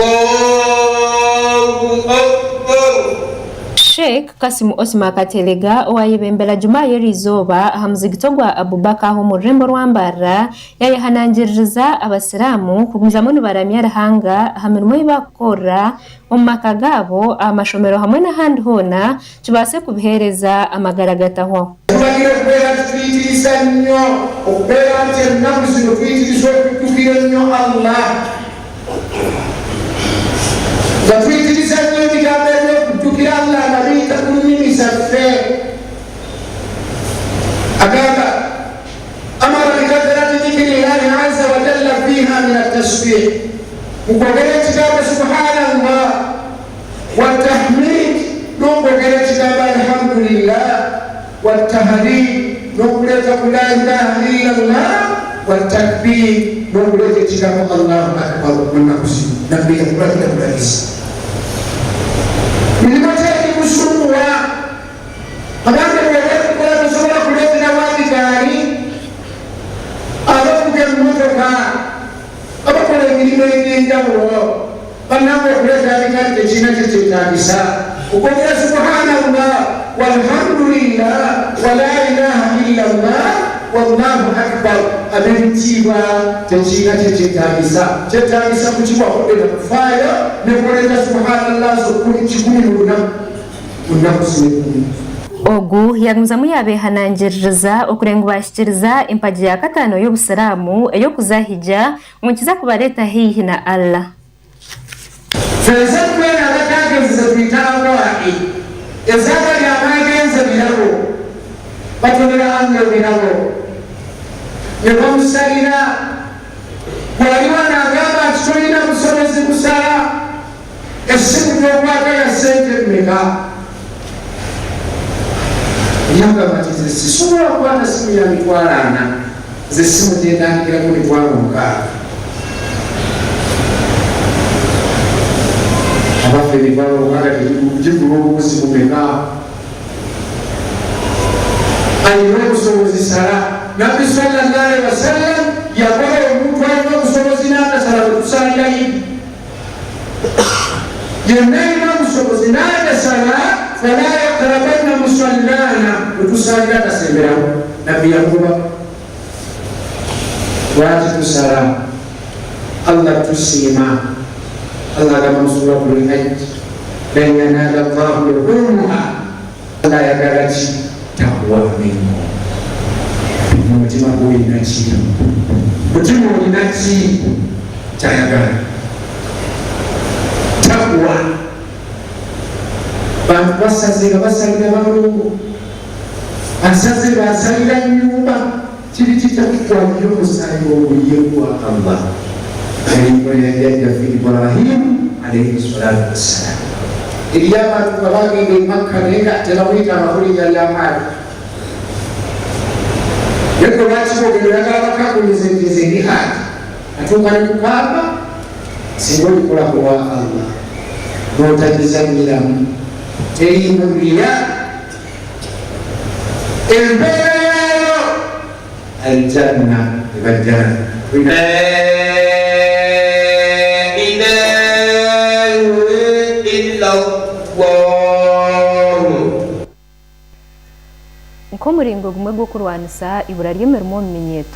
Allahu Akbar. Sheikh Kasim Osman Katelega owayebembera Juma y'erizooba aha muzigiti ogwa Abubakar aha omu rurembo rwa Mbarara yayehanangiririza abasiraamu kugumizamu nibaramya Ruhanga aha mirimo ei bakukorera omu maka gaabo, aha mashomero hamwe n'ahandi hoona kibaase kubiheereza amagara agatahwaho. Tumanyire okubeera nti tuyitiriza nnyo okubeera nti ennaku zino tuyitiriza okujjukira ennyo Allah, nga tuyitiriza nnyo ebigambo eby'okujjukira Allah nga biyita ku nnimi zaffe. Agamba amara bikathrati dhikri llahi azza wa jalla fiha min attasbih, mu kwogera ekigambo subhanallah watahmid, n'okwogera ekigambo alhamdulillah, watahlil, n'okuleeta ku la ilaha illallah, watakbir, n'okuleeta ekigambo Allahu akbar. Mu nnaku zino Nabbi yakulagira bulagizi mirimu kyekikusumbuwa abange bwebekukola tosobola kuleetera wadigaali abavuga emmotoka abakola emirimu egy'enjawulo. Bannange, okuleeta abigaali tekirina kyekyetagisa okwogera subhanallah walhamdulillah wala ilaha illallah wallahu akbar. Ab'ebitiibwa, tekirina kyekyetagisa, kyetagisa kukiwakudde na kufaayo nekuleeta subhanallah zo 1,000 mu lunaku mu nnaku zino. Ogu yagumizamu yabehanangiririza okurenga bahikiriza empagi ya kataano y'obusiraamu ey'okuza hijja ngu nikiza kubareeta haihi na Allah. Fenze twena abatagenze tuyita abawa'i ezabali abagenze birabo batonera Allah ebirabo ne bamusalira. Gwaliwo n'agamba nti tolina busobozi busala essimu gyokwata ya sente mmeka, yagamba nti nze sisobola kukwata simu ya 400,000, nze simu gyentandikirako 60,000. Abaffe, 60,000 gigula obubuzi bumeka? Alina obusobozi sala. Nabbi sallallahu alaihi wasallam yakola omuntu alina obusobozi n'atasala bwe tusalira Idi. Yenna alina obusobozi n'atasala, fala yakrabanna musallana, bwe tusalira tasemberawo. Nabbi yakuba lwaki tusala? Allah tusiima. Allah agamba mu suratul Hajj, lan yanala llahu luhumuha. Allah ayagala ki? Takwa minkum. Mu mutima gwolina ki? Mutima olina ki kyayagala? Takwa. Bantu basaze nga basalira balongo, asaze basalira nyumba, kiri kitakwa nnyo omusaayi oguye gwa Allah. Enkola ya jjajjaffe Ibrahimu alaihi salatu wassalam. Eriyo abantu nga bagenda e Makka naye nga tebamuyita amakulinnya lya haji. Naye gwe lwaki bwogenda oyagala bakagumize nti nze ndi haji? Atuuka ne kukaaba. Singa olikola ku lwa Allah n'otagizanyiramu, teriimu riya, empeera yaayo aljanna ebajjana. La ilaha illallah. Nk'omuringo gumwe gw'okurwanisa ibura ry'emirimo omu minyeeto.